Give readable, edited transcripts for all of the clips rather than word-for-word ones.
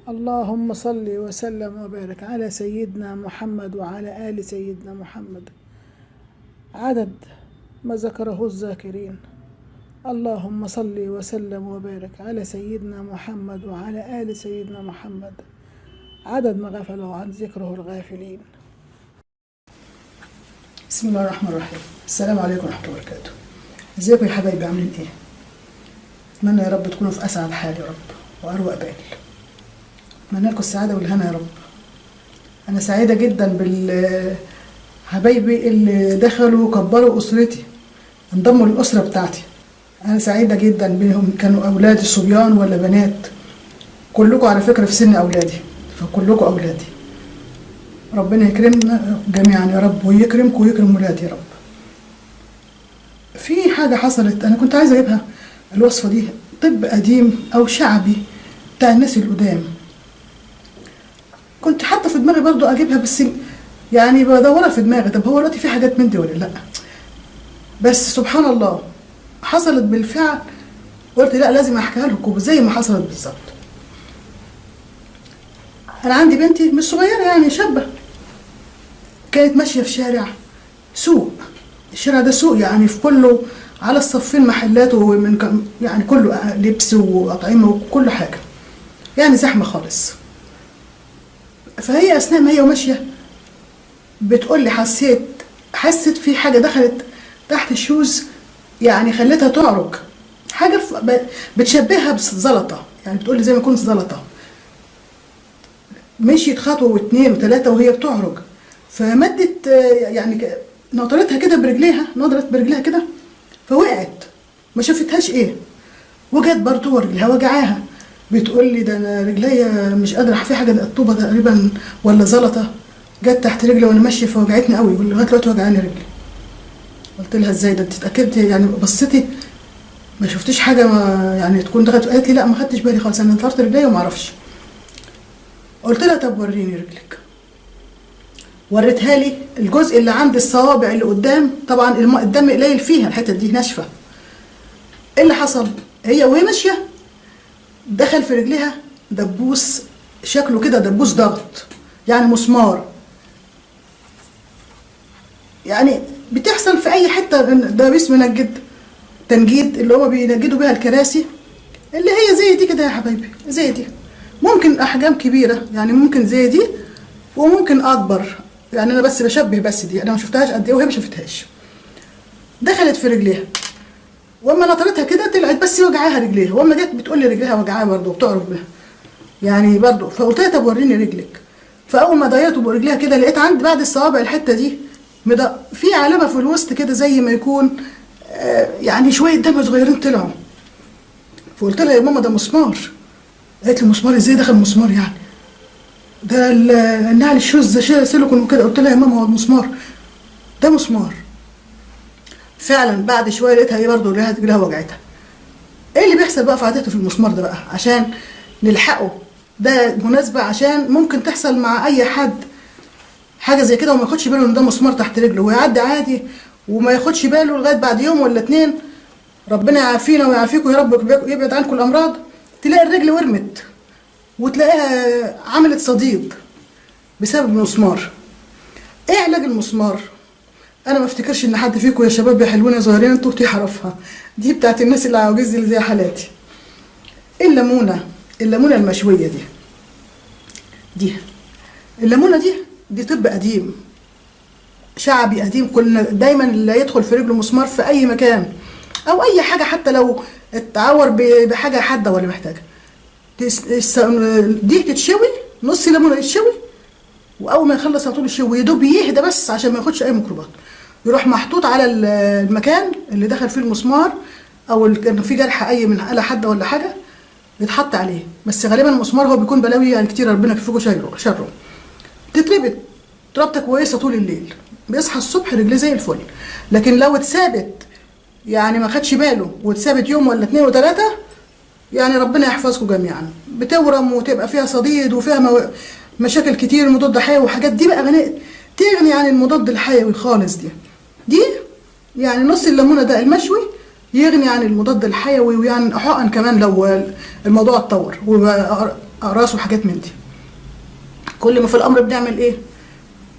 اللهم صل وسلم وبارك على سيدنا محمد وعلى آل سيدنا محمد، عدد ما ذكره الذاكرين. اللهم صل وسلم وبارك على سيدنا محمد وعلى آل سيدنا محمد، عدد ما غفلوا عن ذكره الغافلين. بسم الله الرحمن الرحيم. السلام عليكم ورحمة الله وبركاته. ازيكم يا حبايبي، عاملين ايه؟ اتمنى يا رب تكونوا في اسعد حال يا رب واروق بال. اتمنى لكم السعادة والهنا يا رب. انا سعيدة جدا بال حبايبي اللي دخلوا وكبروا اسرتي، انضموا للاسرة بتاعتي. انا سعيدة جدا بيهم، كانوا اولادي صبيان ولا بنات. كلكم على فكرة في سن اولادي، فكلكم اولادي. ربنا يكرمنا جميعا يا رب، ويكرمكم ويكرم ولادي يا رب. في حاجة حصلت انا كنت عايزه اجيبها، الوصفة دي طب قديم او شعبي بتاع الناس القدام. كنت حاطه في دماغي برضو اجيبها، بس يعني بدورها في دماغي، طب هو دلوقتي في حاجات من دي ولا لا؟ بس سبحان الله حصلت بالفعل. قلت لا، لازم احكيها لكم زي ما حصلت بالظبط. انا عندي بنتي مش صغيرة، يعني شابه، كانت ماشية في شارع سوق. الشارع ده سوق، يعني في كله على الصفين محلات، ومن يعني كله لبس واطعمه وكل حاجه، يعني زحمة خالص. فهي اثناء ما هي ماشية بتقول لي حست في حاجة دخلت تحت ال shoes، يعني خلتها تعرج، حاجة بتشبهها بزلطه، يعني بتقول لي زي ما يكون زلطه. مشيت خطوة واثنين وثلاثة وهي بتعرج، فمدت يعني نطرتها كده برجليها، نطرت برجليها كده فوقعت، ما شافتهاش ايه. وجت برضو ورجلها وجعاها، بتقول لي ده انا رجليا مش قادره، في حاجة الطوبه تقريبا ولا زلطه جت تحت رجلي وانا ماشية فوجعتني قوي، ولغاية دلوقتي وجعاني رجلي. قلت لها ازاي ده؟ انت اتاكدتي؟ يعني بصيتي ما شفتيش حاجة ما يعني تكون دخلت؟ قالت لي لا، ما خدتش بالي خالص، انا نطرت رجلي وما اعرفش. قلت لها طب وريني رجلك. وريتها لي الجزء اللي عند الصوابع اللي قدام، طبعا الدم قليل فيها، الحتة دي ناشفة. ايه اللي حصل؟ هي وهي ماشية دخل في رجليها دبوس، شكله كده دبوس ضغط، يعني مسمار. يعني بتحصل في اي حتة دبابيس منجد، تنجيد اللي هو بينجدوا بيها الكراسي، اللي هي زي دي كده يا حبايبي، زي دي، ممكن احجام كبيره، يعني ممكن زي دي وممكن اكبر، يعني انا بس بشبه، بس دي انا ما شفتهاش قد ايه وهي ما شافتهاش. دخلت في رجليها، واما نطرتها كده طلعت، بس وجعاها رجليها. واما جت بتقول لي رجليها وجعاها برضه وبتعرج بها يعني برضه. فقلت لها طب وريني رجلك. فاول ما ضيقت برجليها كده لقيت عند بعد الصوابع الحتة دي في علامة في الوسط كده زي ما يكون يعني شوية دم صغيرين طلعوا. فقلت لها يا ماما ده مسمار. قالت لي مسمار؟ ازاي دخل مسمار؟ يعني ده النعل ال shoes ده سيليكون وكده. قلت لها يا ماما هو المسمار ده مسمار فعلا. بعد شوية لقيتها هي برضه رجلها وجعتها. ايه اللي بيحصل بقى في عادته في المسمار ده بقى عشان نلحقه؟ ده مناسبة عشان ممكن تحصل مع اي حد حاجة زي كده وما ياخدش باله ان ده مسمار تحت رجله، ويعدي عادي وما ياخدش باله لغاية بعد يوم ولا اتنين. ربنا يعافينا ويعافيكم يا رب، ويبعد عنكم الامراض. تلاقي الرجل ورمت وتلاقيها عملت صديد بسبب المسمار. ايه علاج المسمار؟ انا ما افتكرش ان حد فيكم يا شباب يا حلوين يا صغيرين انتوا بتعرفها، دي بتاعت الناس اللي عواجيز اللي زي حالاتي. الليمونه، الليمونه المشويه دي الليمونه دي طب قديم شعبي قديم. كنا دايما اللي يدخل في رجله مسمار في اي مكان او اي حاجه، حتى لو اتعور بحاجة حادة ولا محتاجه، دي تتشوي، نص ليمونه يتشوي، واول ما يخلص على طول الشوي يدوب يهدى بس عشان ما ياخدش اي ميكروبات، يروح محطوط على المكان اللي دخل فيه المسمار او كان في جرح اي من آلة حادة ولا حاجه، يتحط عليه. بس غالبا المسمار هو بيكون بلاوي يعني كتير، ربنا يكفيكوا شره. تتربط ربطه كويسة طول الليل، بيصحى الصبح رجليه زي الفل. لكن لو اتسابت، يعني ما خدش باله واتسابت يوم ولا اتنين وتلاتة، يعني ربنا يحفظكم جميعا، بتورم وتبقى فيها صديد وفيها مشاكل كتير، مضاد حيوي وحاجات. دي بقى تغني عن المضاد الحيوي خالص. دي يعني نص الليمونه ده المشوي يغني عن المضاد الحيوي، ويعني حقن كمان لو الموضوع اتطور. اقراص وحاجات من دي. كل ما في الامر بنعمل ايه؟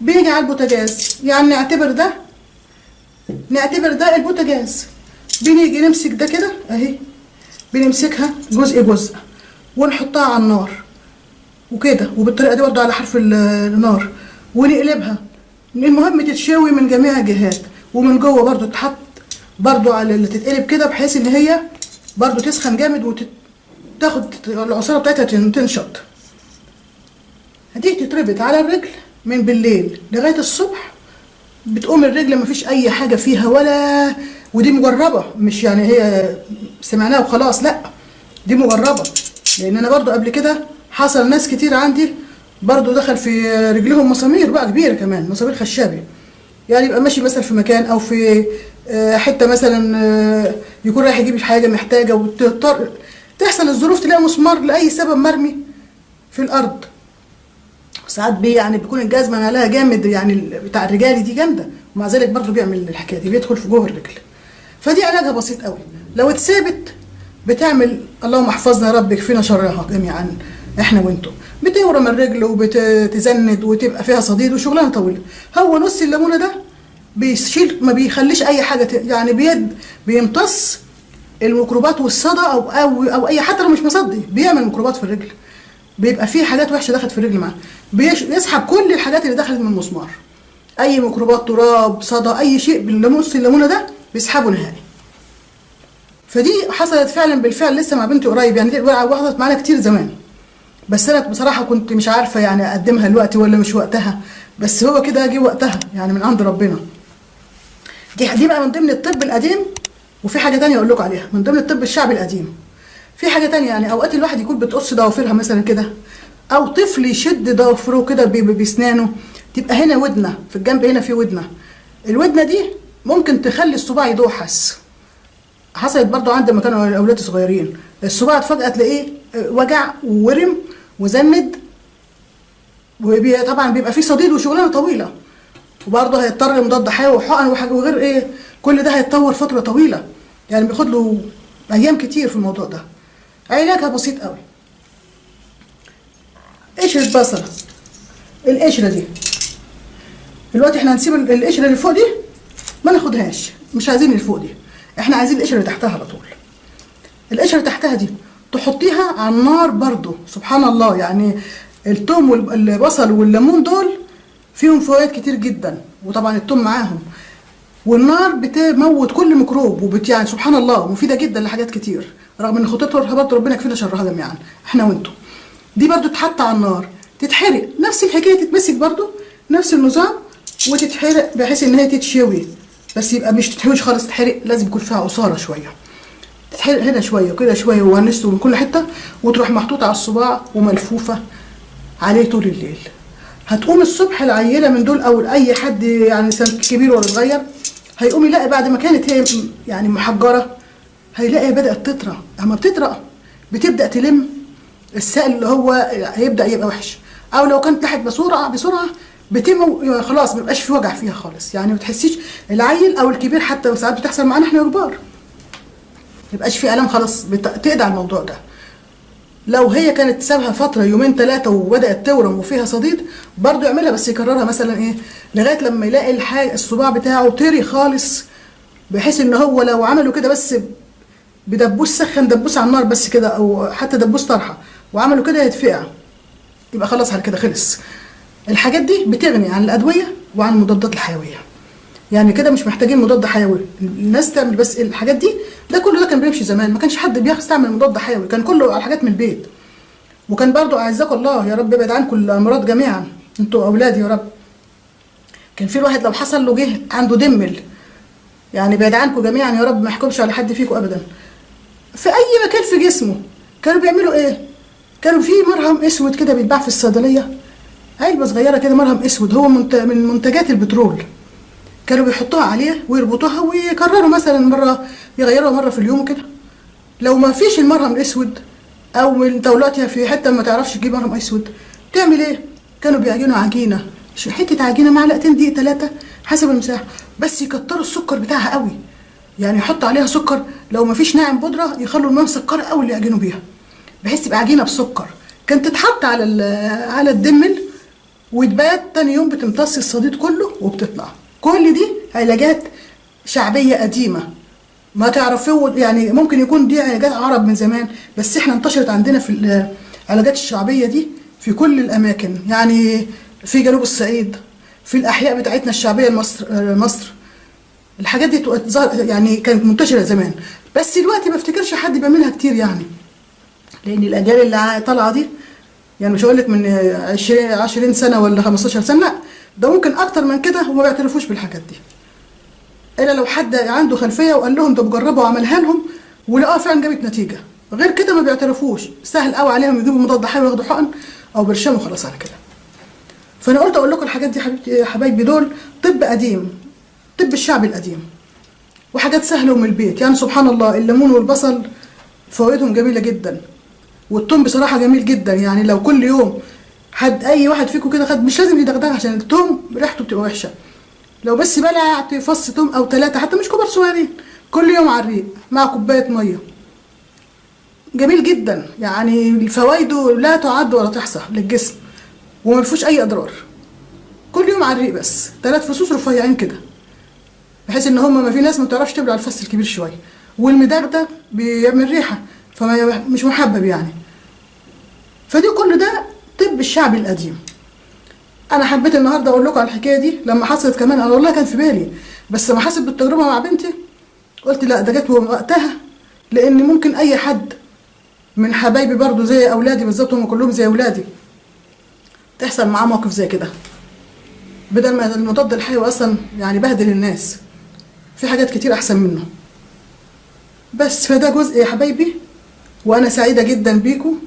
بيجي على البوتاجاز، يعني نعتبر ده البوتاجاز. بنيجي نمسك ده كده اهي، بنمسكها جزء جزء ونحطها على النار وكده، وبالطريقه دي برضو على حرف النار، ونقلبها. المهم تتشوي من جميع الجهات، ومن جوه برضو تتحط برضو على اللي تتقلب كده، بحيث ان هي برضو تسخن جامد وتاخد العصاره بتاعتها تنشط. دي تتربط على الرجل من بالليل لغاية الصبح، بتقوم الرجل مفيش اي حاجة فيها ولا، ودي مجربه، مش يعني هي سمعناها وخلاص، لا دي مجربه، لان انا برضو قبل كده حصل ناس كتير عندي برضو دخل في رجلهم مسامير بقى كبيرة كمان، مسامير خشابي. يعني يبقى ماشي مثلا في مكان او في حتة مثلا، يكون رايح يجيب حاجة محتاجه، وتضطر تحصل الظروف تلاقي مسمار لاي سبب مرمي في الارض. ساعات يعني بيكون الجزمة عليها جامد، يعني بتاع الرجالي دي جامدة، ومع ذلك برضو بيعمل الحكاية دي، بيدخل في جوه الرجل. فدي علاجها بسيط قوي، لو اتسابت بتعمل، اللهم احفظنا يا رب يكفينا شرها جميعا احنا وانتم، بتورم الرجل وبتزند وتبقى فيها صديد وشغلانه طويلة. هو نص الليمونه ده بيشيل، ما بيخليش اي حاجة يعني بيمتص الميكروبات والصدى او او او اي، حتى لو مش مصدي بيعمل ميكروبات في الرجل، بيبقى فيه حاجات وحشة دخلت في الرجل معاه، بيسحب كل الحاجات اللي دخلت من المسمار، اي ميكروبات، تراب، صدى، اي شيء، بالنص الليمونه ده بيسحبه نهائي. فدي حصلت فعلا بالفعل لسه مع بنتي قريب، يعني دي حصلت معانا كتير زمان، بس انا بصراحة كنت مش عارفه يعني اقدمها الوقت ولا مش وقتها، بس هو كده جه وقتها يعني من عند ربنا. دي بقى من ضمن الطب القديم. وفي حاجة تانية اقول لكم عليها من ضمن الطب الشعبي القديم. في حاجة تانية، يعني اوقات الواحد يكون بتقص ضوافرها مثلا كده، او طفل يشد ضوافره كده بسنانه، تبقى هنا ودنه في الجنب، هنا في ودنه، الودنه دي ممكن تخلي الصباع يدوحس. حصلت برضو عندي لما كانوا الاولاد صغيرين، الصباع فجأة تلاقيه وجع وورم وزند، وطبعا بيبقى فيه صديد وشغلانه طويلة، وبرضه هيضطر لمضاد حيوي وحقن وحاجه وغير ايه، كل ده هيتطور فترة طويلة، يعني بياخد له ايام كتير في الموضوع ده. علاجها بسيط قوي، قشرة بصله، القشرة دي دلوقتي احنا هنسيب القشرة اللي فوق دي ما ناخدهاش، مش عايزين اللي فوق دي، احنا عايزين القشرة اللي تحتها على طول. القشرة اللي تحتها دي تحطيها على النار برضو، سبحان الله، يعني التوم والبصل والليمون دول فيهم فوائد كتير جدا، وطبعا التوم معاهم، والنار بتموت كل ميكروب، وبت يعني سبحان الله مفيدة جدا لحاجات كتير، رغم ان خطورتها برضه ربنا يكفينا شرها جميعا احنا وانتم. دي برضو تتحط على النار تتحرق، نفس الحكاية، تتمسك برضو نفس النظام وتتحرق، بحيث ان هي تتشوي، بس يبقى مش تتحوش خالص، تتحرق لازم يكون فيها عصارة شوية، تتحرق هنا شوية وكده شوية وهنسته من كل حتة، وتروح محطوطة على الصباع وملفوفه عليه طول الليل. هتقوم الصبح العيلة من دول او اي حد يعني كبير ولا صغير، هيقوم يلاقي بعد ما كانت هي يعني محجره، هيلاقي بدات تطرى. اما بتطرى بتبدا تلم السائل اللي هو هيبدا يبقى وحش، او لو كانت تحت بسرعة بسرعة بتم خلاص، ما بيبقاش في وجع فيها خالص، يعني ما بتحسيش العيل او الكبير، حتى ساعات بتحصل معانا احنا كبار، ما يبقاش في الام خلاص، بتقضي على الموضوع ده. لو هي كانت سابها فترة يومين ثلاثة وبدات تورم وفيها صديد، برضو يعملها، بس يكررها مثلا ايه لغاية لما يلاقي الصباع بتاعه طري خالص، بحيث ان هو لو عمله كده بس بدبوس، سخن دبوس على النار بس كده، او حتى دبوس طرحه وعمله كده يتفقع، يبقى خلاص على كده خلص. الحاجات دي بتغني عن الادوية وعن المضادات الحيوية، يعني كده مش محتاجين مضاد حيوي، الناس تعمل بس الحاجات دي. ده كله ده كان بيمشي زمان، ما كانش حد بيستعمل مضاد حيوي، كان كله على حاجات من البيت. وكان برضو اعزكم الله يا رب ابعد عنكم الامراض جميعا، انتوا اولادي يا رب. كان في الواحد لو حصل له جه عنده دمل، يعني بعد عنكم جميعا يا رب، ما يحكمش على حد فيكم ابدا، في اي مكان في جسمه، كانوا بيعملوا ايه؟ كانوا في مرهم اسود كده بيتباع في الصيدلية، علبة صغيرة كده مرهم اسود، هو من منتجات البترول، كانوا بيحطوها عليه ويربطوها ويكرروا مثلا مرة، يغيروها مرة في اليوم كده. لو ما فيش المرهم الاسود، او انت دلوقتي في حتة ما تعرفش تجيب مرهم اسود، تعمل ايه؟ كانوا بيعجنوا عجينه، حتة عجينه معلقتين دقيق 3 حسب المساحة، بس يكتروا السكر بتاعها قوي، يعني يحطوا عليها سكر، لو ما فيش ناعم بودره يخلوا الماء مسكره قوي اللي يعجنوا بيها، بحيث تبقى عجينه بسكر، كانت تتحط على الدمل وتبات، تاني يوم بتمتص الصديد كله وبتطلع. كل دي علاجات شعبية قديمة ما تعرفوه، يعني ممكن يكون دي علاجات عرب من زمان، بس احنا انتشرت عندنا في العلاجات الشعبية دي في كل الأماكن، يعني في جنوب الصعيد، في الأحياء بتاعتنا الشعبية مصر الحاجات دي يعني كانت منتشرة زمان، بس دلوقتي ما افتكرش حد بيعملها كتير يعني، لأن الأجيال اللي طالعة دي يعني مش هقول لك من 20 سنة ولا 15 سنة، لا ده ممكن أكتر من كده، وما بيعترفوش بالحاجات دي إلا لو حد عنده خلفية وقال لهم ده بجربوا وعملها لهم ولقاها فعلا جابت نتيجة، غير كده ما بيعترفوش. سهل قوي عليهم يجيبوا مضاد حيوي وياخدوا حقن أو برشام وخلاص على كده. فأنا قلت أقول لكم الحاجات دي حبايبي، دول طب قديم، طب الشعب القديم، وحاجات سهلة ومن البيت. يعني سبحان الله الليمون والبصل فوائدهم جميلة جدا، والثوم بصراحة جميل جدا. يعني لو كل يوم حد أي واحد فيكم كده خد، مش لازم يدغدغ عشان الثوم ريحته بتبقى وحشة، لو بس بلع فص ثوم أو 3 حتى مش كبار صغيرين كل يوم على الريق مع كوباية مية، جميل جدا. يعني فوائده لا تعد ولا تحصى للجسم، وما فيهوش أي أضرار. كل يوم على الريق بس 3 فصوص رفيعين كده، بحيث ان هم ما في ناس ما بتعرفش تبلع الفص الكبير شوية، والمدغدغ بيعمل ريحه فما مش محبب يعني. فدي كل ده طب الشعب القديم. انا حبيت النهارده اقول لكم على الحكاية دي لما حصلت كمان، انا والله كان في بالي، بس لما حصلت بالتجربة مع بنتي قلت لا ده جت وقتها، لان ممكن اي حد من حبايبي برضو زي اولادي بالظبط، هم كلهم زي اولادي، تحصل معاه موقف زي كده. بدل ما المضاد الحيوي اصلا يعني بهدل الناس، في حاجات كتير احسن منه. بس فده جزء يا حبايبي، وانا سعيدة جدا بيكم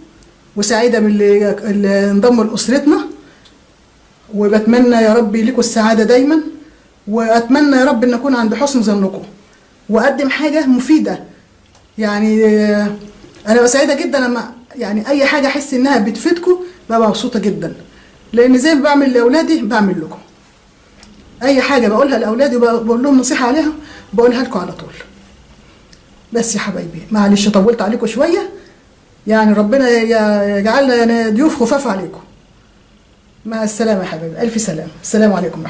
وسعيدة باللي انضموا لاسرتنا، وبتمنى يا رب لكم السعادة دايما، واتمنى يا رب ان اكون عند حسن ظنكم واقدم حاجة مفيدة. يعني انا ببقى سعيدة جدا لما يعني اي حاجة احس انها بتفيدكم، ببقى مبسوطة جدا، لان زي ما بعمل لاولادي بعمل لكم. اي حاجة بقولها لاولادي وبقول لهم نصيحة عليها بقولها لكم على طول. بس يا حبايبي معلش طولت عليكم شوية، يعني ربنا يجعلنا ضيوف خفاف عليكم. مع السلامة يا حبايبي، الف سلامه، السلام عليكم.